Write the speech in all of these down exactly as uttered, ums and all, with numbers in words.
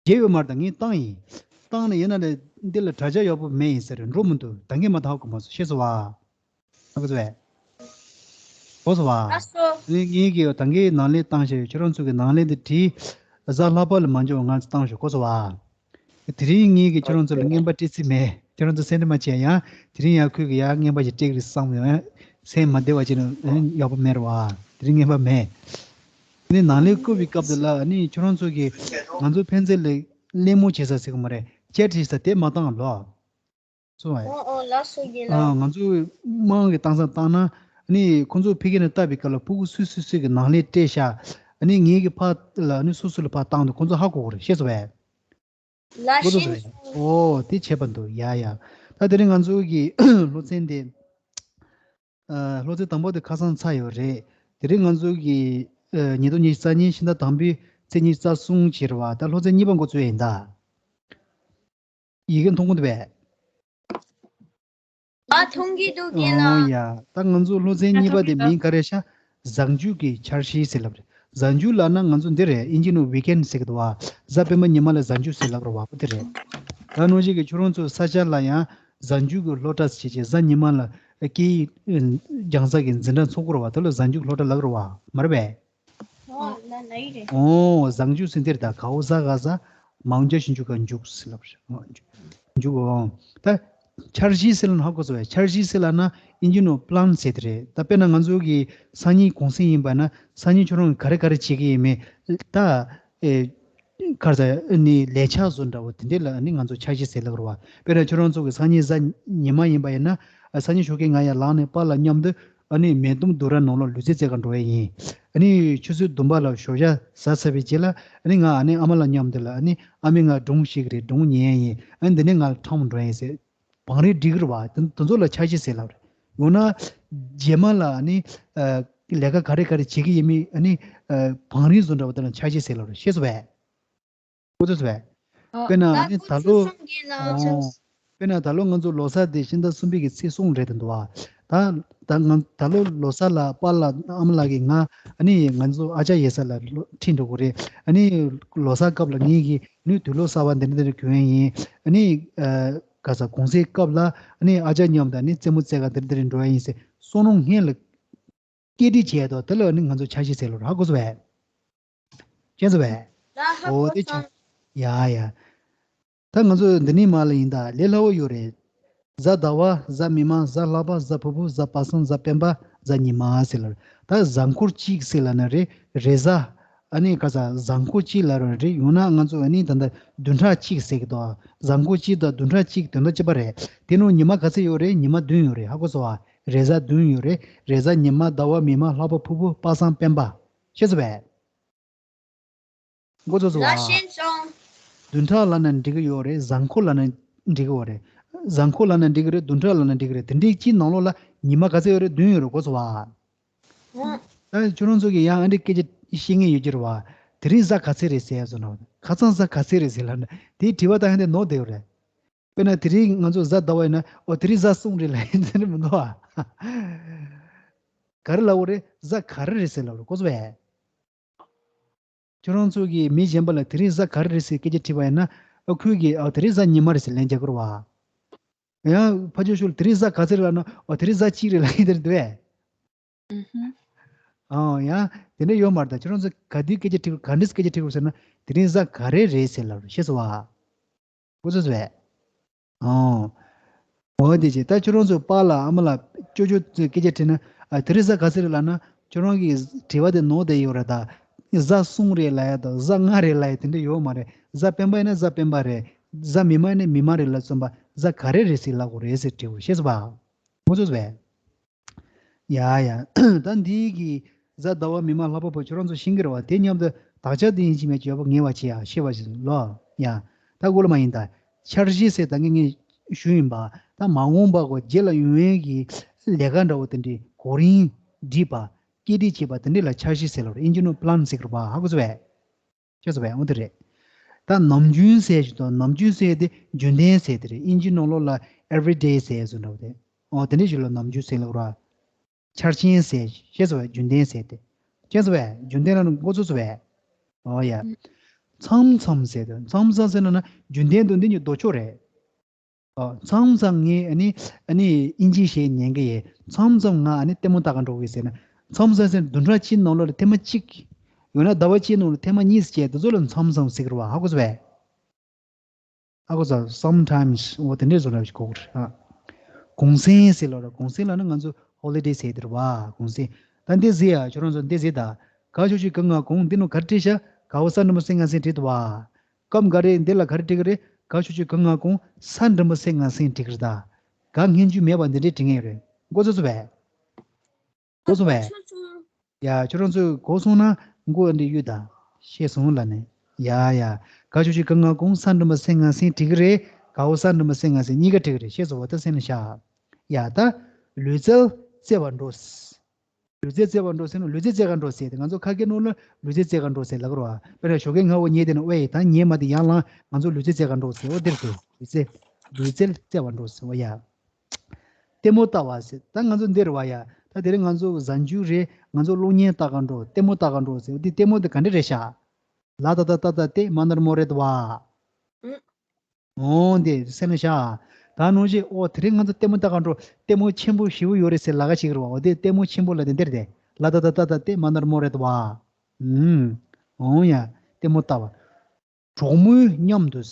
བརྗེད་ཡོད་མ་རེད། ད་ངས་བཏང་ཡིན། བཏང་ནས་ཡིན་ན་ལས་འདི་ལ་དྲ་རྒྱ་ཡག་པོ་མེད་ཡིན་ཟེར་འགྲོ་མི་འདུག་ད་ངས་མ་ཐག་གོ་མ་སོང་ཤེས་སོང་བ། ཨ་ཁུ་ཚོས། གོ་སོང་བ། ལགས་སོ། ངས་ངས་ཀྱི་ད་ངས་ནང་ལས་བཏང་བཞག་ཡོད། ཁྱོད་རང་ཚོ་གི་ནང་ལས་འདི་བྲིས། གཟའ་ལྷག་པ་ལ་མ་འབྱོར་བ་ང་ཚོ་བཏང་ཞོག་གོ་སོང་བ། དེ་རིང་ངས་ཀྱི་ཁྱོད་རང་ཚོ་ལ་རྔན་པ་སྤྲད་རྩིས་མེད། ཁྱོད་རང་ཚོ་སེམས་ཁྲལ་མ་བྱེད། ཡང་དེ་རིང་ཡར་ཁུལ་གྱི་ཡར་རྔན་པ་ཞིག་སྤྲད་ཀྱི་རེད་བསམ་ཡོང་ཡང་སེམས་མ་བདེ་བ་བྱས་ན་ཡག་པོ་མེད་རེད་བ། དེ་རིང་རྔན་པ་མེད། ནི་ནང་ལས་བསྐུར་བའི་སྐབས་དེ་ལ་ནི་ཁྱོད་རང་ཚོ་གིས་ང་ཚོ་ཕན་ཚུན་ལ་གླེང་མོལ་བྱེད་ས་ཟེར་གི་མ་རེད། ཅེ་ཊི་བྱེད་ས་དེ་མ་བཏང་ལོ། སོང་བ། ཨོ་ཨོ་ལགས་སོ་རྒན་ལགས། ང་ཚོ་དམངས་ཀྱི་བཏང་ས་བཏང་ན་ནི་ཁོང་ཚོ་ཕ་གི་ནས་བཏབ་པའི་སྐབས་ལ་ཕྲུ་གུ་སུ་སུ་སུ་གི་ནང་ལས་སྤྲད་ཤག་ནི་ངེད་ཀྱི་ཕ་ལ་ནི་སུ་སུ་ལ་ཕ་བཏང་འདུག་ཁོང་ཚོ་ཧ་གོ་གི་རེད། ཤེས་སོང་བས། ལ་ཁོ་ཚོ་ཤེས་རེད། སོང་། ཨོ་དེ་བྱས་པ་འདུག་ཡ་ཡ། ད་དེ་རིང་ང་ཚོ་གི་སློབ་ཚན་དེ། ཨ། སློབ་ཚན་དང་པོ་དེ་ཁ་སང་ཚར་ཡོད་རེད། དེ་རིང་ང་ཚོ་གི་ཨ། ཉིས་སྟོང་ཉི་ཤུ་རྩ་གཉིས་ཕྱི་ཟླ་དང་པོའི་ཚེས་ཉི་ཤུ་རྩ་གསུམ་བྱས་རེད་བ། ད་སློབ་ཚན་གཉིས་པ་འགོ་ཚུགས་ཡིན་ད། ཡི་གེ་མཐོང་གི་འདུག་པས། ཨ། མཐོང་གི་འདུག་རྒན་ལགས། ཨོ་ཡ། ད་ང་ཚོ་སློབ་ཚན་གཉིས་པ་དེ་མིང་ག་རེ་ཤག་གཟའ་མཇུག་གི་འཆར་གཞི་ཟེར་ལབ་རེད། གཟའ་མཇུག་ལབ་ན་ང་ཚོ་འདི་རེད། ཨིན་ཇི་ནང་ཝིག་ཨེན་ཌི་ཟེར་གི་འདུག་བ། གཟའ་སྤེན་པ་ཉི་མ་ལ་གཟའ་མཇུག་ཟེར་ལབ་རེད་བ། ཨོ་དེ་རེད། ད་ནང་བཞིན་གི་ཁྱོད་རང་ཚོ་ས་ཆ་ལ་ཡང་གཟའ་མཇུག་གི་སློབ་གྲྭ་བྱེད་ཅེས་གཟའ་ཉི་མ་ལ་སྐད་ཡིག་སྦྱང་ས་གི་འཛིན་གྲྭ་འཚོགས་ཀྱི་རེད་བ། དེ་ལ་གཟའ་མཇུག་སློབ་གྲྭ་ལབ་རེད་བ། མ་རེད་པས། ཨོ་ལ་ལ་ཡི་རེད། ཨོ་གཟའ་མཇུག་ཟེར་འདིར་ད་གའོ་གཟའ་ག་གཟའ་མང་རྒྱ་ཞིང་མཇུག་ག་མཇུག་ཟེར་ལབ་རེད། མཇུག་འོང་། ད་འཆར་གཞི་ཟེར་ལ་ཧ་གོ་སོང་བས། འཆར་གཞི་ཟེར་ལབ་ན་ཨིན་ཇི་ནང་པི་ལན་ཟེར་དེ་རེད། ད་དཔེར་ན་ང་ཚོ་གི་སང་ཉིན་གུང་སེང་ཡིན་པ་ན་སང་ཉིན་ཁྱོད་རང་ག་རེ་ག་རེ་བྱེད་ཀྱི་ཡིན་མིན། ད་ཨེ་ག་རེ་ཟེར་ནི་ལས་འཆར་བཟོ་འདྲ་བོ་དེ་འདྲས་ལ་ནི་ང་ཚོ་འཆར་གཞི་ཟེར་ལབ་རེད་བ། དཔེར་ན་ཁྱོད་རང་ཚོ་གི་སང་ཉིན་གཟའ་ཉི་མ་ཡིན་པ་ཡིན་ན་སང་ཉིན་ཞོགས་ཀས་ང་ཡར་ལངས་ནས་པཱ་ལགས་མཉམ་དུ་ཨ་ནི་མེ་ཏོམ་རྡོ་ར་ནང་ལོགས་ལུས་རྩལ་རྩེད་གར་འགྲོ་ཡ་ཡིན། ཨ་ནི་ཆུ་ཚོད་བདུན་པ་ལ་ཞོགས་ཇ་ཟ་ཚར་བའི་རྗེས་ལ་ཨ་ནི་ང་ཨ་ནི་ཨ་མ་ལགས་མཉམ་དུ་ལ་ཨ་ནི་ཨ་མས་ང་སྒྲུང་བཤད་ཀྱི་རེད། སྒྲུང་ཉན་ཡ་ཡིན། ཨ་ནི་འདི་ནས་ང་ལ་ཁྲམ་འགྲོ་ཡ་ཡིན་ཟེར། བང་རིམ་སྒྲིག་གི་རེད་བ། དེ་དེ་ཚོ་ལ་འཆར་གཞི་ཟེར་ལབ་རེད། ཡང་ན་རྗེས་མ་ལ་ཨ་ནི་ཨ་ལས་ཀ་ག་རེ་ག་རེ་བྱེད་ཀྱི་ཡིན་མིན་ཨ་ནི་ཨ་བང་རིམ་བཟོ་འདྲ་བ་དེ་ལ་འཆར་གཞི་ཟེར་ལབ་རེད། ཤེས་སོང་བས། ཨོ་ཚོད་ཚོད། ཨ། དཔེར་ན་ད་ཨ་ནི་ད་ལོ། ཨོ། དཔེར་ན་ད་ལོ་ང་ཚོ་ལོ་གསར་དེ་ཕྱི་ཟླ་གསུམ་པའི་གི་ཚེས་གསུམ་རེད་འདུག་བ། ད་ད་ང་ད་ལོ་ལོ་གསར་ལ་པཱ་ལགས་ཨ་མ་ལགས་ཀྱིས་ང་ཨ་ནི་ང་ཚོ་ཨ་ཅག་ཡོད་ས་ལ་ལོ་ཁྲིད་འགྲོ་གི་རེད། ཨ་ནི་ལོ་གསར་སྐབས་ལ་ངེད་ཀྱིས་ཨ་ནི་དུག་ལོག་གསར་པ་འདི་འདྲ་འདི་འདྲ་གྱོན་ཡ་ཡིན། ཨ་ནི་ཨ་ག་ས་གུང་སེང་སྐབས་ལ་ཨ་ནི་ཨ་ཅག་མཉམ་དུ་ཨ་ནི་རྩེད་མོ་རྩེ་ག་འདི་འདྲ་འདི་འདྲ་འགྲོ་ཡ་ཡིན་ཟེར་བསམ་བློ་སྔོན་ལ་སྐྱེད་སྒྲིག་བྱས་དོ། དེ་ལ་ཨ་ནི་ང་ཚོ་འཆར་གཞི་ཟེར་ལབ་རེད། ཧ་གོ་སོང་བས། མཁྱེན་སོང་བས། ལ་ཧ་ཨོ་གོ་དེ་ཆ། སོང་། ཡ་ཡ། ད་ང་ཚོ་འདི་ནས་མར་ལ་ཡིན་ད་ལས་སླ་བོ་ཡོད་རེད། གཟའ་ཟླ་བ། གཟའ་མིག་དམར། གཟའ་ལྷག་པ། གཟའ་ཕུར་བུ། གཟའ་པ་སངས། གཟའ་སྤེན་པ། གཟའ་ཉི་མ་ཟེར་ལ། ད་གཟའ་འཁོར་གཅིག་ཟེར་ལ་ན་རེད། རེས་གཟའ། ཨ་ནི་ག་ས་གཟའ་འཁོར་གཅིག་ལ་རེད། ཡང་ན་ང་ཚོ་ཨ་ནི་ད་ལྟ་བདུན་ཕྲག་གཅིག་ཟེར་གི་འདུག་གཟའ་འཁོར་གཅིག་དང་བདུན་ཕྲག་གཅིག་དོན་དག་གཅིག་པ་རེད། དེ་ནང་ཉི་མ་ག་ཚོད་ཡོད་རེད། ཉི་མ་བདུན་ཡོད་རེད། ཧ་གོ་སོང་བ། རེས་གཟའ་བདུན་ཡོད་རེད། རེས་གཟའ་ཉི་མ་ཟླ་བ་མིག་དམར་ལྷག་པ་ཕུར་བུ་པ་སངས་སྤེན་པ། ཤེས་སོང་བས། མགོ་ཚོས་སོང་ལ་བ། ཤེས་སོང་། བདུན་ཕྲག་ལབ་ན་འགྲིག་གི་ཡོད་རེད། གཟའ་འཁོར་ལབ་ན་འགྲིག་གི་ཡོད་རེད། གཟའ་འཁོར་ལབ་ན་འགྲིག་གི་རེད། བདུན་ཕྲག་ལབ་ན་འགྲིག་གི་རེད། དེ་འདྲའི་གཅིག་ནང་ལོགས་ལ་ཉི་མ་ག་ཚོད་ཡོད་རེད། བདུན་ཡོད་རེད། མགོ་ཚོས་བ། ཨ། ད་ཁྱོད་རང་ཚོ་གིས་ཡང་ཨ་འདྲའི་སྐད་ཆ་བཤད་མཁན་ཡོད་ཀྱི་རེད་བ། དེ་རིང་གཟའ་ག་ཚོད་རེད་ཟེར་ཡ་བཟོ་ན། ཁ་སང་གཟའ་ག་ཚོད་རེད་ཟེར་ལབ་ན་དེའི་དྲི་བ་ད་ཧན་དེ་ནོར་བསྡད་ཡོད་རེད། དཔེར་ན་དེ་རིང་ང་ཚོ་གཟའ་ཟླ་བ་ཡིན་ན་ཨོ་དེ་རིང་གཟའ་གསུམ་རེད་ལབ་ཡིན་ཟེར་ནས་མི་འདུག་ཨ། ག་རེ་ལབ་དགོས་རེད། གཟའ་ག་རེ་རེད་ཟེར་ལབ་རེད། མགོ་ཚོས་བས། ཁྱོད་རང་ཚོ་གིས་མི་གཞན་པ་ལ་དེ་རིང་གཟའ་ག་རེ་རེད་ཟེར་སྐད་ཆ་དྲིས་པ་ཡིན་ན་ཨ་ཁོས་ཀྱིས་ཨ་དེ་རིང་གཟའ་ཉི་མ་རེད་ཟེར་ལན་རྒྱག་གི་རེད་བ། ཡང་ཕ་ཇོ་ཤོ་ལ་དེ་རིང་གཟའ་ག་ཚོད་རེད་ལབ་ན་ཨོ་དེ་རིང་གཟའ་གཅིག་རེད་ལབ་ཡིན་དེ་རེད་འདུག་བས། ཨུ་ཧུ། ཨོ་ཡང་དེ་འདྲ་ཡོད་མ་རེད། ད་ཁྱོད་རང་ཚོ་ག་དུས་སྐད་ཆ་དྲིས་ག་འདྲས་སྐད་ཆ་དྲིས་དགོས་ཟེར་ན་དེ་རིང་གཟའ་ག་རེ་རེད་ཟེར་ལབ་རེད། ཤེས་སོང་བ། མགོ་ཚོས་སོང་བས། ཨོ། འོ་དེ་བྱས་ད་ཁྱོད་རང་ཚོ་པཱ་ལགས་ཨ་མ་ལགས་ཅོ་ཅོ་ཚོས་སྐད་ཆ་དྲིས་ན་ཨ་དེ་རིང་གཟའ་ག་ཚོད་རེད་ལབ་ན་ཁྱོད་རང་གིས་དྲི་བ་དེ་ནོར་བསྡད་ཡོད་རེད་ད། གཟའ་གསུམ་རེད་ལབ་ཡ་དང་གཟའ་ལྔ་རེད་ལབ་ཡ་དེ་འདྲ་ཡོད་མ་རེད། གཟའ་སྤེན་པ་ཡིན་ན་གཟའ་སྤེན་པ་རེད། གཟའ་མིག་དམར་ཡིན་ན་མིག་དམར་རེད་ལབ་བསམ་པ་གཟའ་ག་རེ་རེད་ཟེར་ལབ་དགོས་རེད་ཟེར་དྲིས་པ་ཤེས་སོང་བ། མགོ་ཚོས་སོང་བས། ཡ་ཡ། ད་འདིའི་གི་གཟའ་ཟླ་བ་མིག་དམར་ལྷག་པ་ཕུར་བུ་ཁྱོད་རང་ཚོ་ཤེས་ཀྱི་རེད་བ། དེ་མཉམ་དུ་དག་ཆ་དེ་ཡིན་གཅིག་མིན་གཅིག་ཡག་པོ་ངེས་པ་བྱེད་ཡ་ཤེས་པ་ཞིག་ལོ། ཡ། ད་གོ་ལ་མ་ཡིན་ད། འཆར་གཞི་ཟེར་ད་ངས་ངས་ཞུ་ཡིན་པ། ད་མ་འོངས་པ་གོ་རྗེས་ལ་ཡོང་ཡས་ཀྱི་ལས་ཀ་འདྲ་བོ་དེ་འདྲའི་གོ་རིམ་སྒྲིག་པ། སྐྱེལ་སྒྲིག་བྱེད་པ་དེ་འདྲ་ལ་འཆར་གཞི་ཟེར་ལབ་རེད། ཨིན་ཇི་ནང་པི་ལན་ཟེར་གི་རེད་བ། ཧ་གོ་སོང་བས། ཤེས་སོང་བས། འོ་དེ་རེད། ད་ནམ་རྒྱུན་ཟེར་ཞིག་དང་ནམ་རྒྱུན་ཟེར་དེ་རྒྱུན་ལྡན་ཟེར་དེ་རེད། ཨིན་ཇི་ནང་ལོགས་ལ་everyday ཟེར་བཟོ་འདྲ་བོ་དེ། ཨོ་དེ་འདྲའི་ཞིག་ལ་ནམ་རྒྱུན་ཟེར་ལབ་ར། འཆར་ཅན་ཟེར་ཤེས་སོང་བས། རྒྱུན་ལྡན་ཟེར་དེ། ཤེས་སོང་བས། རྒྱུན་ལྡན་ལ་མགོ་ཚོས་སོང་བས། ཨོ་ཡ། ཨུ། མཚམས་མཚམས་ཟེར་དུས་མཚམས་མཚམས་ཟེར་ན་ན་རྒྱུན་ལྡན་དུ་འདི་ཉིད་ལྡོག་ཕྱོགས་རེད། ཨ། མཚམས་མཚམས་ངས་ཨ་ནི་ཨ་ནི་ཨིན་ཇི་ཞེས་ཉན་གི་ཡིན། མཚམས་མཚམས་ང་ཨ་ནི་ལྟད་མོ་ལྟ་ག་འགྲོ་གི་ཟེར་ན། མཚམས་མཚམས་ཟེར་ན་བདུན་ཕྲག་གཅིག་ནང་ལོགས་ལ་ཐེངས་མ་གཅིག་ཡང་ན་ཟླ་བ་གཅིག་ནང་ལ་ཐེངས་མ་གཉིས་བྱས་དེ་ཚོ་ལ་མཚམས་མཚམས་ཟེར་གི་རེད་བ། ཧ་གོ་སོང་བས། ཧ་གོ་སོང་། Sometimes འོ་དེ་འདྲས་བཟོ་འདྲ་ཞིག་གོ་གི་རེད། ཨ། གུང་སེང་ཟེར་ལབ་ར། གུང་སེང་ལབ་ན་ང་ཚོ་ཧོ་ལི་ཌེ་ཟེར་དེ་རེད་བ། གུང་སེང་། ད་འདི་གཟིགས་ཡ། ཁྱོད་རང་ཚོ་འདི་གཟིགས་ད། ག་ཆོག་ཆོག་གི་ང་གུང་འདི་ནང་ག་རེ་བྲིས་ཤག་ག་བོ་ས་འགྲེང་བུ་སེང་ང་སེང་བྲིས་འདུག་བ། སྐབས་འགའ་རེ་འདི་ལ་ག་རེ་བྲིས་ཀྱི་རེད། ག་ཆོག་ཆོག་གི་ང་གུང་ས་འགྲེང་བུ་སེང་ང་སེང་བྲིས་ཀྱི་རེད་ད། ག་སྔོན་འཇུག་མེད་པ་འདི་འདྲས་བྲིས་ངེས་རེད། མགོ་ཚོས་སོང་བས། གོ་སོང་བས། ཡ། ཁྱོད་རང་ཚོས་གོ་སོང་ན་མགོ་འདི་གཡུག་དང་། ཤེས་སོང་ལབ་ནས། ཡ་ཡ། ག་ཆོག་ཆོག་གི་ང་གུང་ས་འགྲེང་བུ་སེང་ང་སེང་བྲིས་ཀྱི་རེད། ག་བོ་ས་འགྲེང་བུ་སེང་ང་སེང་གཉིས་ཀ་བྲིས་ཀྱི་རེད། ཤེས་སོང་བ། ད་སེམས་ལ་བཞག་ཡ། ད་ལུས་རྩལ་རྩེ་བར་འགྲོ། ལུས་རྩལ་རྩེ་བར་འགྲོ་ཟེར་ན་ལུས་རྩལ་རྩེ་ག་འགྲོ་ཟེར་ཏེ། ང་ཚོ་ཁ་སྐད་ནང་ལ་ལུས་རྩལ་རྩེ་ག་འགྲོ་ཟེར་ལབ་ཀྱི་རེད་བ། དཔེར་ན་ཞོགས་ཀས་སྔ་བོ་ཉལ་བསྡད་ན་ཨོ་ཡེ་ད་ཉལ་མ་བསྡད་ཡར་ལངས། ང་ཚོ་ལུས་རྩལ་རྩེ་ག་འགྲོ་ཟེར། འོ་འདིར་དེ་ལུས་རྩལ་ལུས་རྩལ་རྩེ་བར་འགྲོ་ཟེར་བ་ཡ། ལྟད་མོ་ལྟ་བ་ཟེར། ད་ང་ཚོ་འདིར་བ་ཡ། ད་དེ་རིང་ང་ཚོ་གཟའ་མཇུག་རེད། ང་ཚོ་གློག་བརྙན་ལྟ་ག་འགྲོ། ལྟད་མོ་ལྟ་ག་འགྲོ་ཟེར། འདི་ལྟད་མོ་འདི་ག་འདྲ་རེད་ཤག་ལ་ད་ད་ད་ད་ཏེ་མ་ནར་མོ་རེད་བ། ཨུ། འོང་དེ་སེམས་ལ་བཞག་ད་ནང་བཞིན་ཨོ་དེ་རིང་ང་ཚོ་ལྟད་མོ་ལྟ་ག་འགྲོ། ལྟད་མོ་ཆེན་པོ་ཞེ་པོ་ཡོད་རེད་ཟེར་ལབ་ཀྱི་ཡོད་རེད་བ། འོ་དེ་ལྟད་མོ་ཆེན་པོ་ལབ་དེ་འདིར་དེ་ལ་ད་ད་ད་ད་ཏེ་མ་ནར་མོ་རེད་བ། ཨུམ། འོང་ཡ། ལྟད་མོ་ལྟ་བ། གྲོགས་མོའི་མཉམ་དུ།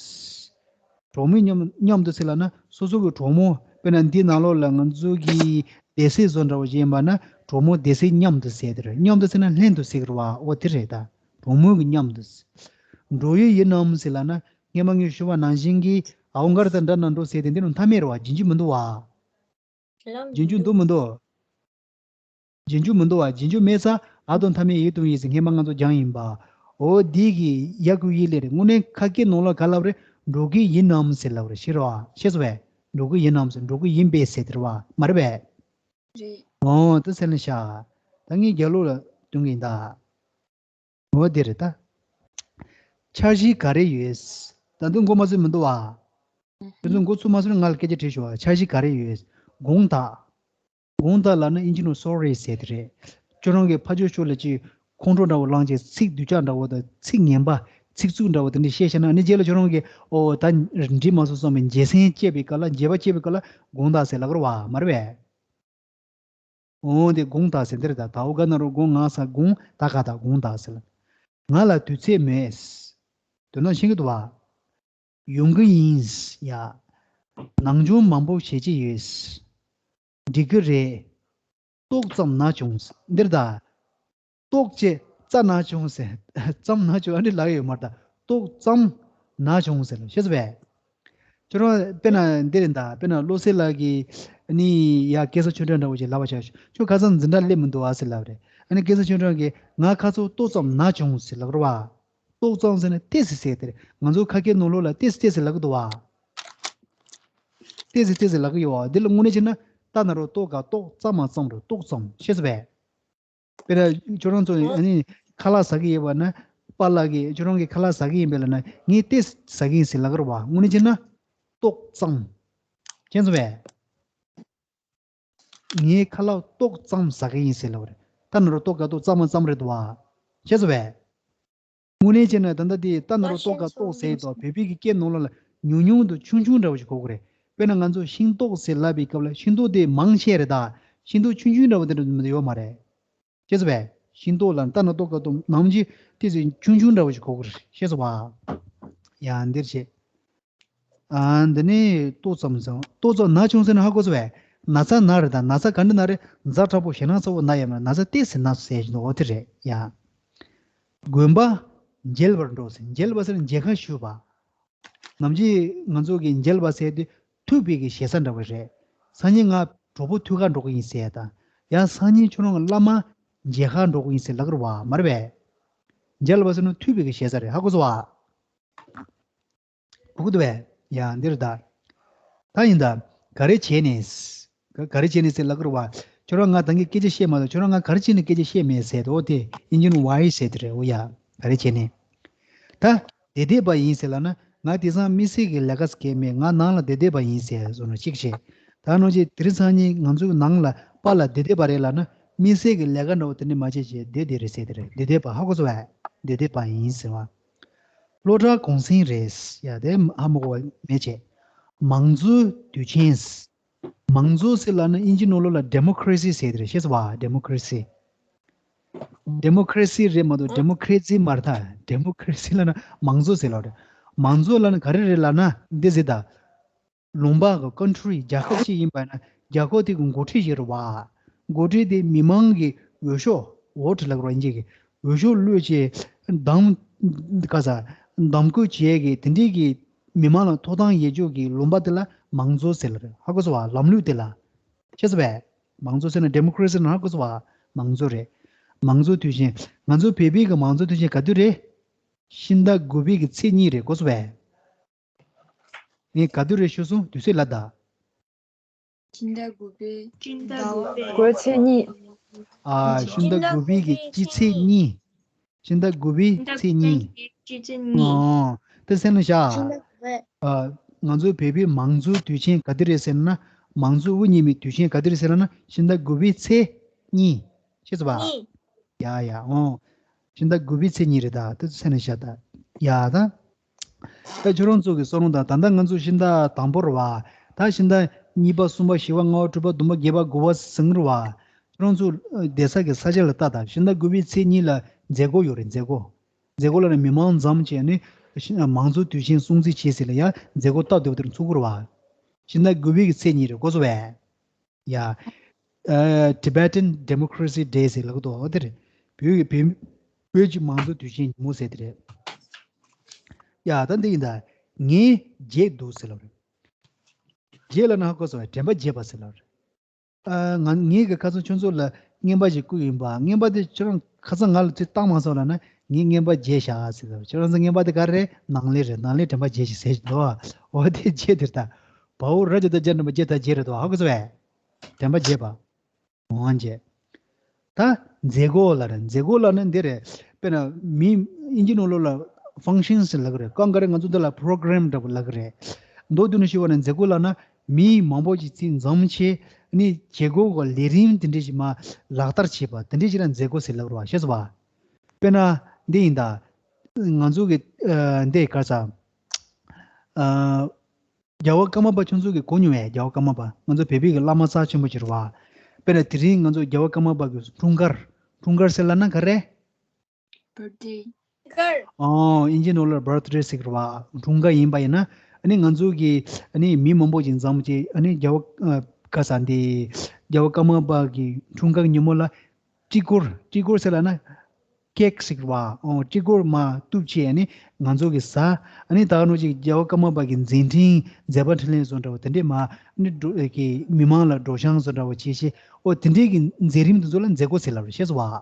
གྲོགས་མོའི་མཉམ་མཉམ་དུ་ཟེར་ལབ་ན་སོ་སོ་གི་གྲོགས་མོ། དཔེར་ན་འདི་ནང་ལོགས་ལ་ང་ཚོ་གི་སྡེ་སྲིད་བཟོ་འདྲ་བོ་ཞིག་ཡིན་པ་ན་གྲོགས་མོ་སྡེ་སྲིད་མཉམ་དུ་ཟེར་དེ་རེད། མཉམ་དུ་ཟེར་ན་ལྷན་དུ་ཟེར་གི་རེད་བ། འོ་དེ་རེད་ད། གྲོགས་མོ་གི་མཉམ་དུ། འགྲོགས་ཡུལ་ཡིན་ནམ་ཟེར་ལབ་ན་སྔས་མ་ངས་ཞུས་པ་ནང་བཞིན་གྱི་ཨའུ་མགར་དང་འདྲ་ན་འགྲོ་ཟེར་དེ་འདི་ནི་མཐའ་མེད་རེད་བ། རྗེས་འཇུག་མི་འདུག་བ། རྗེས་འཇུག་འདུག་མི་འདུག་རྗེས་འཇུག་མི་འདུག་བ། རྗེས་འཇུག་མེད་ས་ཨ་དང་མཐའ་མེད་ཡིད་དུ་ཡིན་ཟེར་སྔས་མ་ང་ཚོ་སྦྱངས་ཡིན་པ། འོ་འདི་གི་ཡ་གུ་ཡི་ལེ་རེད། དངོས་གནས་ཁ་སྐད་ནང་ལ་ག་ལབ་རེད། འགྲོགས་ཀྱི་ཡིན་ནམ་ཟེར་ལབ་རེད། ཤེས་རེད་བ། ཤེས་སོང་བས། འགྲོགས་ཀྱི་ཡིན་ནམ་ཟེར། འགྲོགས་ཀྱི་ཡིན་པས་ཟེར་དེ་རེད་བ། མ་རེད་བས། རེད། འོ་དེ་སེམས་ལ་བཞག་ད་ངས་རྒྱབ་ལོགས་ལ་སྟོན་གྱི་ཡིན་ད། འོ་དེ་རེད་ད། འཆར་གཞི་ག་རེ་ཡོད། ད་དུང་མགོ་མ་ཚོས་མི་འདུག་བ། ཁྱོད་ཚོ་མགོ་ཚོས་མ་ཚོས་ང་ལ་སྐད་ཆ་དྲིས་ཤོག་འཆར་གཞི་ག་རེ་ཡོད། དགོངས་དག་དགོངས་དག་ལབ་ན་ཨིན་ཇི་ནང་སོ་རི་ཟེར་དེ་རེད། ཁྱོད་རང་གིས་ཕར་ཕྱོགས་ཕྱོགས་ལ་ཅིག་ཁོང་ཁྲོ་འདྲ་བོ་ལངས་བྱས་ཚིག་སྡུག་ཅག་འདྲ་བོ་དང་ཚིག་ངན་པ་ཚིག་རྩུབ་འདྲ་བོ་དེ་འདྲ་བཤད་བཞག་ན་ཨ་ནི་རྗེས་ལ་ཁྱོད་རང་གིས་ཨོ་ད་འགྲིག་མ་སོང་བསམ་པའི་འགྱོད་སེམས་སྐྱེས་པའི་སྐབས་ལ་འགྱོད་པ་སྐྱེས་པའི་སྐབས་ལ་དགོངས་དག་ཟེར་ལབ་ཀྱི་རེད་བ། མ་རེད་པས། འོ་དེ་དགོངས་དག་ཟེར་འདི་རེད་ད། དའོ་ག་ན་རོ་དགོངས་ང་ས་དགོངས་ད་ག་ད་དགོངས་དག་ཟེར་ལ། ང་ལ་དུས་ཚོད་མེད། དོན་དག་ཤེས་ཀྱི་འདུག་བ། ཡོང་གི་ཡིན། ཡ། ནང་སྦྱོང་མང་པོ་བྱེད་ཀྱི་ཡོད། འགྲིག་གི་རེད། ཏོག་ཙམ་ན་བྱུང་། འདིར་ད། ཏོག་ཅེས་རྩ་ན་བྱུང་ཟེར། ཙམ་ན་བྱུང་ཨ་འདྲི་ལབ་ཡོད་མ་རེད་ད། ཏོག་ཙམ་ན་བྱུང་ཟེར་ལ་ཤེས་སོང་བས། ཁྱོད་རང་དཔེར་ན་འདི་རེད་ད། དཔེར་ན་བློ་གསལ་ལགས་ཀྱིས་ནི་ཡ་སྐལ་བཟང་ཆོས་སྒྲོན་འདྲ་བོ་ཞིག་ལབ་པ་ཆགས་ཤོག་ཁྱོད་ཁ་སང་འཛིན་གྲྭ་སླེབས་མི་འདུག་ཨ་ཟེར་ལབ་རེད། ཨ་ནི་སྐལ་བཟང་ཆོས་སྒྲོན་གྱིས་ང་ཁ་སང་ཏོག་ཙམ་ན་བྱུང་ཟེར་ལབ་རེད་བ། ཏོག་ཙམ་ཟེར་ན་ཏོག་ཙམ་ཟེར་དེ་རེད། ང་ཚོ་ཁ་སྐད་ནང་ལོགས་ལ་ཏོག་ཙམ་ཏོག་ཙམ་ལབ་ཀྱི་འདུག་བ། ཏོག་ཙམ་ཏོག་ཙམ་ལབ་ཀྱི་ཡོད་བ། འདི་ལ་དངོས་གནས་བྱས་ན་ཏ་ན་རོ་ཏོ་ག་ཏོག་ཙམ་མ་ཙམ་རེད། ཏོག་ཙམ་ཤེས་སོང་བས། དཔེར་ན་ཁྱོད་རང་ཚོ་ཨ་ནི་ཁ་ལག་ཟ་གི་ཡོད་པ་ན་པཱ་ལགས་ཀྱིས་ཁྱོད་རང་གིས་ཁ་ལག་ཟ་གི་ཡིན་པས་ལབ་ན་ངས་ཏོག་ཙམ་ཟ་གི་ཡིན་ཟེར་ལབ་ཀྱི་རེད་བ། དངོས་གནས་བྱས་ན་ཏོག་ཙམ། མཁྱེན་སོང་བས། ངས་ཁ་ལག་ཏོག་ཙམ་ཟ་གི་ཡིན་ཟེར་ལབ་པ་རེད། ཏ་ན་རོ་ཏོ་ག་ཏོ་ཙམ་མ་ཙམ་རེད་འདུག་བ། ཤེས་སོང་བས། དངོས་གནས་བྱས་ན་ད་ལྟ་དེ་ཏ་ན་རོ་ཏོ་ག་ཏོག་ཟེར་དོ་བོད་པའི་གི་སྐད་ནང་ལོགས་ལ་ཉུང་ཉུང་དང་ཆུང་ཆུང་འདྲ་བོ་ཞིག་གོ་གི་རེད། དཔེར་ན་ང་ཚོ་ཤིང་ཏོག་ཟེར་ལབ་པའི་སྐབས་ལ་ཤིང་ཏོག་དེ་མང་ཆེ་རེད་ད། ཤིང་ཏོག་ཆུང་ཆུང་འདྲ་བོ་དེ་འདྲ་མི་འདུག་ཡོད་མ་རེད། ཤེས་སོང་བས། ཤིང་ཏོག་ལ་ཏ་ན་ཏོ་ག་ཏོ་ནམ་རྒྱུན་ཏོག་ཙམ་ཆུང་ཆུང་འདྲ་བོ་ཞིག་གོ་གི་རེད། ཤེས་སོང་བ། ཡ་འདིར་བྱེད། ཨ་འདི་ནི་ཏོག་ཙམ་ཙམ་ཏོག་ཙམ་ན་བྱུང་ཟེར་ན་ཧ་གོ་སོང་བས། ན་ཚ་ན་རེད་ད། ན་ཚ་ག་འདྲ་ན་རེད། ཛ་དྲག་པོ་ཞེད་སྣང་ཚ་པོ་ན་ཡོད་མ་རེད། ན་ཚ་ཏོག་ཙམ་ན་ཟེར་གྱི་འདུག་འོ་དེ་རེད་ཡ། དགོན་པ་མཇལ་བར་འགྲོ་ཟེར། མཇལ་བ་ཟེར་ན་མཇལ་ཁ་ཞུས་པ། ནམ་རྒྱུན་ང་ཚོ་གི་མཇལ་བ་ཟེར་དུས་ཐུག་པའི་གི་ཞེ་ས་འདྲ་བོ་རེད། སང་ཉིན་ང་གྲོགས་པོ་ཐུག་ག་འགྲོ་གི་ཡིན་ཟེར་དང་། ཡང་སང་ཉིན་ཁྱོད་རང་གི་བླ་མ་མཇལ་ཁ་འགྲོ་གི་ཡིན་ཟེར་ལབ་ཀྱི་རེད་བ། མ་རེད་པས། མཇལ་བ་ཟེར་ན་ཐུག་པའི་གི་ཞེ་ས་རེད། ཧ་གོ་སོང་བ། གོ་གི་འདུག་བས། ཡ་འདིར་ད། ད་ཡིན་ད། ག་རེ་བྱས་ནས། ག་ག་རེ་བྱས་ནས་ཟེར་ལབ་ཀྱི་རེད་བ། ཁྱོད་རང་ང་ད་གིན་སྐད་ཆ་བཤད་མ་ཐུབ། ཁྱོད་རང་ང་ག་རེ་བྱས་ནས་སྐད་ཆ་བཤད་མེད་ཟེར་དོ་དེ་ཨིན་ཇི་ནང་ཝའི་ཟེར་དེ་རེད། འོ་ཡ། ག་རེ་བྱས་ནས། ད། བསྡད་བསྡད་པ་ཡིན་ཟེར་ལབ་ན་ང་དེང་སང་དམིགས་བསལ་གྱི་ལས་ཀ་ཟེར་མེད། ང་ནང་ལ་བསྡད་བསྡད་པ་ཡིན་ཟེར་བཟོ་ན་གཅིག་བྱས། ད་ནང་བཞིན་དེ་རིང་སང་ཉིན་ང་ཚོའི་ནང་ལ་པཱ་ལགས་བསྡད་བསྡད་པ་རེད་ལབ་ན་དམིགས་བསལ་གྱི་ལས་ཀ་འདྲ་བོ་དེ་འདྲ་མ་བྱས་བྱས་བསྡད་བསྡད་རེད་ཟེར་དེ་རེད། བསྡད་བསྡད་པ་ཧ་གོ་སོང་བས། བསྡད་བསྡད་པ་ཡིན་ཟེར་བ། སློབ་གྲྭ་གུང་སེང་རེད། ཡ་དེ་ཧ་མ་གོ་བ་མེད་བྱས། མང་གཙོའི་དུས་ཆེན། མང་གཙོ་ཟེར་ལབ་ན་ཨིན་ཇི་ནང་ལོགས་ལ་ཌེ་མོ་ཀ་རེ་སི་ཟེར་དེ་རེད། ཤེས་སོང་བ། ཌེ་མོ་ཀ་རེ་སི། ཌེ་མོ་ཀ་རེ་སི་རེད་མ་གཏོགས་ཌེ་མོ་ཀ་རེ་སི་མ་རེད་ད། ཌེ་མོ་ཀ་རེ་སི་ལབ་ན་མང་གཙོ་ཟེར་ལབ་རེད། མང་གཙོ་ལབ་ན་ག་རེ་རེད་ལབ་ན་འདི་ཟེར་ད། ལུང་པ་གི་ཀོན་ཊི་རི་རྒྱལ་ཁབ་ཅིག་ཡིན་པ་ན་རྒྱལ་ཁབ་དེ་གི་འགོ་ཁྲིད་ཞིག་རེད་བ། འགོ་ཁྲིད་དེ་མི་མང་གི་འོས་ཤོག་ཝོ་ཊི་ལབ་རོགས་ཡིན་གྱི་འོས་ཤོག་བླུགས་བྱས་བདམས། ག་ས་བདམས་བསྐོ་བྱས་གི་དེ་འདྲའི་གི་མི་མང་ལ་ཐོབ་ཐང་ཡོད་ཅོག་གི་ལུང་པ་དེ་ལ་མང་གཙོ་ཟེར་ལ་རེད། ཧ་གོ་སོང་བ། ལམ་ལུགས་དེ་ལ། ཤེས་སོང་བས། མང་གཙོ་ཟེར་ན་ཌེ་མོ་ཀ་རེ་སི་ན་ཧ་གོ་སོང་བ། མང་གཙོ་རེད། མང་གཙོ་དུས་ཆེན། ང་ཚོ་བོད་པའི་གི་མང་གཙོ་དུས་ཆེན་ག་དུས་རེད། ཕྱི་ཟླ་དགུ་པའི་གི་ཚེས་གཉིས་རེད། གོ་སོང་བས། ངས་ག་དུས་རེད་ཞུས་སོང་། དུས་ཚོད་ལ་ད། ཕྱི་ཟླ་དགུ་པའི། ཕྱི་ཟླ་དགུ་པའི། དགུ་པའི་ཚེས་གཉིས། ཨ། ཕྱི་ཟླ་དགུ་པའི་གི་སྤྱི་ཚེས་གཉིས། ཕྱི་ཟླ་དགུ་པའི་ཚེས་གཉིས། སྤྱི་ཚེས་གཉིས། ཨོ། དེ་སེམས་ལ་བཞག་ཕྱི་ཟླ་དགུ་པའི། ཨ། ང་ཚོའི་བོད་པའི་མང་གཙོའི་དུས་ཆེན་ག་དུས་རེད་ཟེར་ན། མང་གཙོ་དབུ་བརྙེས་པའི་དུས་ཆེན་ག་དུས་རེད་ཟེར་ན། ཕྱི་ཟླ་དགུ་པའི་ཚེས་གཉིས། ཤེས་སོང་བ། གཉིས། ཡ་ཡ་ཨོ། ཕྱི་ཟླ་དགུ་པའི་ཚེས་གཉིས་རེད་ད། དེ་ཚོ་སེམས་ལ་བཞག་ད། ཡ་ད། ད་ཁྱོད་རང་ཚོ་གི་བསམ་བློ་དང་། ད་ལྟ་ང་ཚོ་ཕྱི་ཟླ་དང་པོ་རེད་བ། ད་ཕྱི་ཟླ་གཉིས་པ་གསུམ་པ་བཞི་པ་ལྔ་པ་དྲུག་པ་བདུན་པ་བརྒྱད་པ་དགུ་པ་ཟིན་རེད་བ། ཁྱོད་རང་ཚོ་བསྡད་ས་གི་ས་ཆ་ལ་ལྟ་ད། ཕྱི་ཟླ་དགུ་པའི་ཚེས་གཉིས་ལ་མཛད་སྒོ་ཡོད་རེད། མཛད་སྒོ། མཛད་སྒོ་ལ་ནི་མི་མང་འཛོམས་བྱས་ནས་མང་གཙོ་དུས་ཆེན་སྲུང་བརྩི་བྱེད་ཟེར་ལ་ཡ་མཛད་སྒོ་སྟབས་བདེ་པོ་དེར་ཚུགས་ཀྱི་རེད་བ། ཕྱི་ཟླ་དགུ་པའི་གི་ཚེས་གཉིས་རེད། གོ་སོང་བས། ཡ། ཨ། Tibetan Democracy Day ཟེར་ལབ་ཀྱི་འདུག་འོ་དེ་རེད། བོད་ཀྱི་བོད། བོད་ཀྱི་མང་གཙོ་དུས་ཆེན་ཉིན་མོ་ཟེར་དེ་རེད། ཡ་ད་འདི་ཡིན་ད། ངས་བརྗེད་འདུག་ཟེར་ལབ་རེད། བརྗེད་ལབ་ན་ཧ་གོ་སོང་བས། དྲན་པ་བརྗེད་པ་ཟེར་ལབ་རེད། ཨ། ང་ངས་གི་ཁ་སང་ཁྱོད་ཚོ་ལ་རྔན་པ་ཞིག་བསྐུར་ཡིན་པ། རྔན་པ་དེ་ཁྱོད་རང་ཁ་སང་ང་ལ་ཚུར་བཏང་མ་སོང་ལབ་ན་ངས་རྔན་པ་བརྗེད་བཞག་ཟེར་ལབ་རེད། ཁྱོད་རང་ཚོ་རྔན་པ་དེ་ག་རེ་རེད། ནང་ལས་རེད། ནང་ལས་དྲན་པ་བརྗེད་ཞིག་ཟེར་གྱི་འདུག་འོ་དེ་བརྗེད་དེ་རེད་ད། བའོ་ར་ཇ་ད་ཇ་འདྲ་མ་བརྗེད་ད་བརྗེད་རེད་དོ། ཧ་གོ་སོང་བས། དྲན་པ་བརྗེད་པ། འོང་བརྗེད། ད་མཛད་སྒོ་ལབ་རེད། མཛད་སྒོ་ལབ་ན་འདི་རེད། དཔེར་ན་མི་ཨིན་ཇི་ནང་ལོགས་ལ་ཕང་ཤན་ཟེར་ལབ་ཀྱི་རེད། གང་ག་རེ་ང་ཚོ་འདི་ལ་པོ་རོ་གྷ་རམ་འདྲ་པོ་ལབ་ཀྱི་རེད། མདོར་བསྡུས་ནས་ཞུས་པ་ན་མཛད་སྒོ་ལབ་ན་མི་མང་པོ་ཅིག་ཅིག་འཛོམས་བྱས་ནི་བྱེད་སྒོ་གི་ལས་རིམ་དེ་འདྲ་ཞིག་མར་ལག་བསྟར་བྱེད་པ་དེ་འདྲ་ཞིག་ལ་མཛད་སྒོ་ཟེར་ལབ་ཀྱི་རེད་བ། ཤེས་སོང་བ། དཔེར་ན་འདི་ཡིན་ད། ང་ཚོ་གི་ཨ། འདི་ག་ས། ཨ། རྒྱལ་བ་ཀརྨ་པ་ཁྱོད་ཚོ་གི་གོ་མྱོང་བས། རྒྱལ་བ་ཀརྨ་པ་ང་ཚོ་བོད་པའི་གི་བླ་མ་རྩ་ཆེན་པོ་ཅིག་རེད་བ། དཔེར་ན་དེ་རིང་ང་ཚོ་རྒྱལ་བ་ཀརྨ་པ་གི་འཁྲུངས་སྐར། འཁྲུངས་སྐར་ཟེར་ལབ་ན་ག་རེ། བར་ཐི་ཌེ། ཨོ། ཨིན་ཇི་ནང་ལོགས་ལ་བར་ཐི་ཌེ་ཟེར་གི་རེད་བ། འཁྲུངས་སྐར་ཡིན་པ་ཡིན་ན་ཨ་ནི་ང་ཚོ་གི་ཨ་ནི་མི་མང་པོ་ཅིག་འཛོམས་བྱས་ཨ་ནི་རྒྱལ་བ་ཨ། ག་ས་འདི་རྒྱལ་བ་ཀརྨ་པ་གི་འཁྲུངས་སྐར་ཉིན་མོ་ལ་སྤྲི་གོར། སྤྲི་གོར་ཟེར་ལབ་ན་ཀེག་ཟེར་གི་རེད་བ། ཨོ། སྤྲི་གོར་མར་གཏུབ་བྱས་ནི་ང་ཚོ་གི་ཟ། ཨ་ནི་ད་ག་ནང་བཞིན་རྒྱལ་བ་ཀརྨ་པ་གི་མཛད་འཕྲིན་མཛད་པ་འཕྲིན་ལས་བཟོ་འདྲ་བོ་དེ་འདྲས་མར་ཨ་ནི་འགྲོ་གི་མི་མང་ལ་སྒྲོག་སྦྱང་བཟོ་འདྲ་བོ་བྱས་བྱས། ཨོ། དེ་འདྲས་ཀྱི་མཛད་རིམ་དེ་ཚོ་ལ་མཛད་སྒོ་ཟེར་ལབ་རེད། ཤེས་སོང་བ།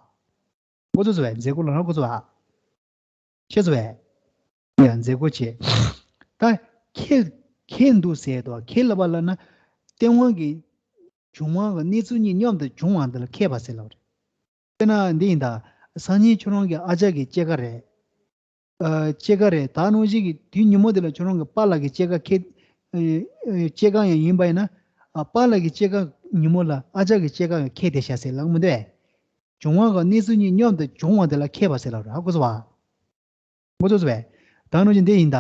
གོ་ཚོད་སོང་བས། མཛད་སྒོ་ལབ་ན་གོ་ཚོད་བ། ཤེས་སོང་བས། ཡ་མཛད་སྒོ་བྱས། ད་ཁེལ། ཁེལ་འདུག་ཟེར་དོ། ཁེལ་ལབ་པ་ལབ་ན་སྟེས་དབང་གི་བྱུང་བ་གི་གནས་ཚུལ་གཉིས་མཉམ་དུ་བྱུང་བ་འདི་ལ་ཁེལ་བ་ཟེར་ལབ་རེད། དཔེར་ན་འདི་ཡིན་ད། སང་ཉིན་ཁྱོད་རང་གི་ཨ་ཅག་གི་སྐྱེས་སྐར་རེད། ཨ། སྐྱེས་སྐར་རེད། ད་ནང་བཞིན་གྱི་དུས་ཉིན་མོ་དེ་ལ་ཁྱོད་རང་གི་པཱ་ལགས་ཀྱི་སྐྱེས་སྐར་ཁེལ། ཨ། ཨ། སྐྱེས་སྐར་ཡང་ཡིན་པ་ཡིན་ན། ཨ། པཱ་ལགས་ཀྱི་སྐྱེས་སྐར་ཉིན་མོ་ལ་ཨ་ཅག་གི་སྐྱེས་སྐར་ཡང་ཁེལ་བསྡད་ཤག་ཟེར་ལབ་མི་འདུག་ཨེ། བྱུང་བ་གི་གནས་ཚུལ་གཉིས་མཉམ་དུ་བྱུང་བ་དེ་ལ་ཁེལ་བ་ཟེར་ལབ་རེད། ཧ་གོ་སོང་བ། གོ་ཚོད་སོང་བས། ད་ནང་བཞིན་འདི་ཡིན་ད།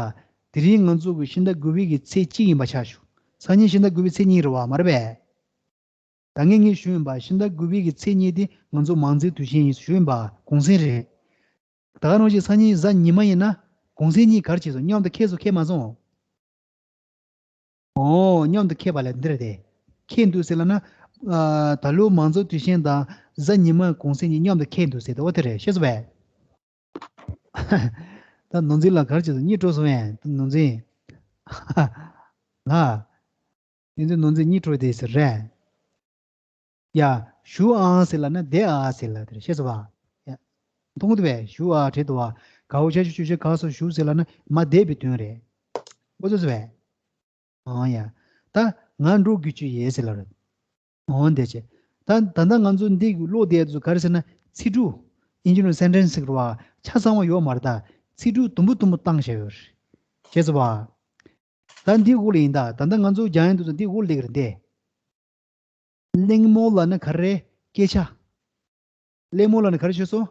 དེ་རིང་ང་ཚོ་གི་ཕྱི་ཟླ་དགུ་པའི་གི་ཚེས་གཅིག་ཡིན་པ་ཆ་བཞག་སང་ཉིན་ཕྱི་ཟླ་དགུ་པའི་ཚེས་གཉིས་རེད་བ། མ་རེད་པས། ད་ངས་ངས་ཞུས་ཡིན་པ། ཕྱི་ཟླ་དགུ་པའི་གི་ཚེས་གཉིས་དེ་ང་ཚོ་མང་གཙོའི་དུས་ཆེན་ཡིན་ཞུས་ཡིན་པ། གུང་སེང་རེད། ད་ག་ནང་བཞིན་སང་ཉིན་གཟའ་ཉི་མ་ཡིན་ན་གུང་སེང་གཉིས་ག་རེ་བྱས་སོང་། མཉམ་དུ་འཁེལ་སོང་། འཁེལ་མ་སོང་། ཨོ། མཉམ་དུ་འཁེལ་བ་ལ་འདི་རེད་དེ། འཁེལ་འདུག་ཟེར་ལབ་ན། ཨ། ད་ལོ་མང་གཙོ་དུས་ཆེན་དང་གཟའ་ཉི་མ་གུང་སེང་གཉིས་མཉམ་དུ་འཁེལ་འདུག་ཟེར་དེ། འོ་དེ་རེད། ཤེས་སོང་བས། ད་ནོར་འཛིན་ལ་ག་རེ་བྱས་སོང་། གཉིད་བྲོ་སོང་བས། ད་ནོར་འཛིན། ལ། ཡིན་ཚེ་ནོར་འཛིན་གཉིད་བྲོ་བསྡད་ཟེར་རེད། ཡ། ཞུ་ཨ་ཟེར་ལབ་ན་བསྡད་ཨ་ཟེར་ལབ་དེ་རེད། ཤེས་སོང་བ། ཡ། མཐོང་གི་འདུག་པས། ཞུ་ཨ་བྲིས་འདུག་བ། གའོ་ཆ་ཆུ་ཆུ་ཆ་ག་སོ་ཞུ་ཟེར་ལབ་ན་མར་བསྡད་པའི་དོན་རེད། འོ་ཚོད་ཚོད་པས། ཨང་ཡ། ད་ང་འགྲོ་དགོས་ཀྱི་ཡོད་ཟེར་ལབ་རེད། འོ་འདི་བྱས། ད་ད་ལྟ་ང་ཚོ་འདི་ཀློག་བསྡད་དུས་ག་རེ་ཟེར་ན་ཚིག་གྲུབ། ཨིན་ཇི་ནང་སེན་ཊེན་སི་ཟེར་བ་ཆ་ཚང་བ་ཡོད་མ་རེད་ད། ཚིག་གྲུབ་དུམ་བུ་དུམ་བུ་བཏང་བཞག་ཡོད་རེད། ཤེས་སོང་བ། ད་འདི་འོག་ལ་ཡིན་ད། ད་ལྟ་ང་ཚོ་སྦྱང་ཡོང་དུས་ཚོད་འདི་འོག་སླེབས་ཀྱི་རེད་འདི། གླེང་མོལ་ལབ་ན་ག་རེ། སྐད་ཆ། གླེང་མོལ་ལབ་ན་ག་རེ་ཤོད་སོང་།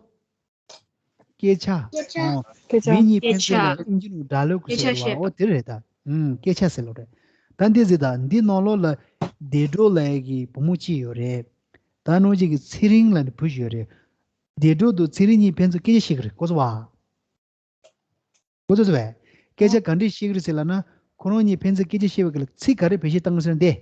སྐད་ཆ། སྐད་ཆ། ཨོ། སྐད་ཆ། མི་གཉིས་ཕན་ཚུན་ལ་སྐད་ཆ། ཨིན་ཇི་ནང་dialogue་ཟེར་བ། སྐད་ཆ་བཤད། ཨོ་དེ་རེད་ད། ཨུམ། སྐད་ཆ་ཟེར་ལོ་རེད། ད་འདི་ཟེར་ད་འདི་ནང་ལོགས་ལ་བདེ་གྲོགས་ལབ་ཡག་གི་བུ་མོ་གཅིག་ཡོད་རེད། ད་ནང་གཅིག་གི་ཚེ་རིང་ལབ་ནས་བུ་ཞིག་ཡོད་རེད། བདེ་གྲོགས་དང་ཚེ་རིང་གཉིས་ཕན་ཚུན་སྐད་ཆ་བཤད་གི་རེད། གོ་སོང་བ། གོ་སོང་བས། སྐད་ཆ་ག་འདྲས་བཤད་གི་རེད་ཟེར་ལབ་ན། ཁོ་རང་གཉིས་ཕན་ཚུན་སྐད་ཆ་བཤད་པའི་སྐབས་ལ་ཚིག་ག་རེ་བེད་སྤྱོད་བཏང་གི་ཟེར་ན་འདི།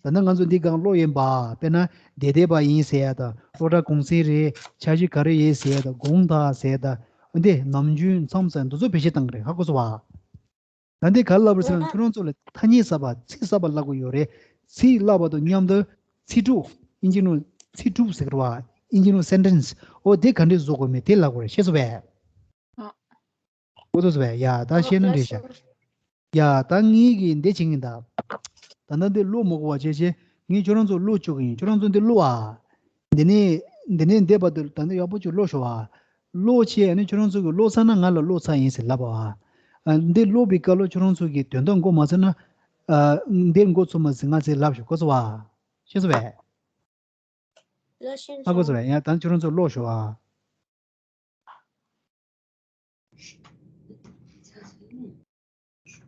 ད་ནི་ང་ཚོ་འདི་སྒང་སློབ་ཡོན་པ། དཔེར་ན་བདེ་བདེ་བ་ཡིན་ཟེར་ཡ་དང་། སློབ་གྲྭ་གུང་སེང་རེད། འཆར་གཞི་ག་རེ་ཡོད་ཟེར་ཡ་དང་། དགོངས་དག་ཟེར་ཡ་དང་། འདི་ནམ་རྒྱུན་མཚམས་ཟེར་འདི་ཚོ་བེད་སྤྱོད་བཏང་གི་རེད། ཧ་གོ་སོང་བ། ད་འདི་ག་རེ་ལབ་རེད་ཟེར་ན། ཁྱོད་རང་ཚོ་ལ་ཐ་སྙད་གསར་པ་ཚིག་གསར་པ་བསླབ་དགོས་ཡོད་རེད། ཚིག་བསླབ་པ་དང་མཉམ་དུ་ཚིག་གྲུབ། ཨིན་ཇི་ནང་ཚིག་གྲུབ་ཟེར་གི་རེད་བ། ཨིན་ཇི་ནང་sentence། ཨོ་དེ་ག་འདྲས་བཟོ་དགོས་མིན་དེ་ལབ་དགོས་རེད། ཤེས་སོང་བས། ཨ། གོ་ཐུབ་སོང་བས། ཡ་ད་ཤེས་ན་འགྲིག་ཤག་ཡ་ད་ངེད་ཀྱིས་འདི་བྱེད་ཀྱིན་གདའ། ད་ལྟ་འདི་ཀློག་མི་དགོས་པ་བྱས་བྱས། ངས་ཁྱོད་རང་ཚོ་ཀློག་བཅུག་གི་ཡིན། ཁྱོད་རང་ཚོ་འདི་ཀློག་ཨ། འདི་ནས་འདི་ནས་འདས་བར་དུ་ད་ལྟ་ཡག་པོ་ཅིག་ཀློག་ཤོག་ཨ། ཀློག་བྱས་ནས་ཁྱོད་རང་ཚོ་གིས་ཀློག་ཚར་ན་ང་ལ་ཀློག་ཚར་ཡིན་ཟེར་ལབ་པ། ཨ། འདི་ཀློག་པའི་སྐབས་ལ་ཁྱོད་རང་ཚོ་གིས་དོན་དག་མགོ་མ་ཚོས་ན། ཨ། འདིར་མགོ་ཚོས་མ་ཟིན་ང་ཚོས་ལབ་ཤོག་གོ་སོང་བ། ཤེས་སོང་བས། ཨ། གོ་སོང་བས། ཡ་ད་ཁྱོད་རང་ཚོ་ཀློག་ཤོག་ཨ།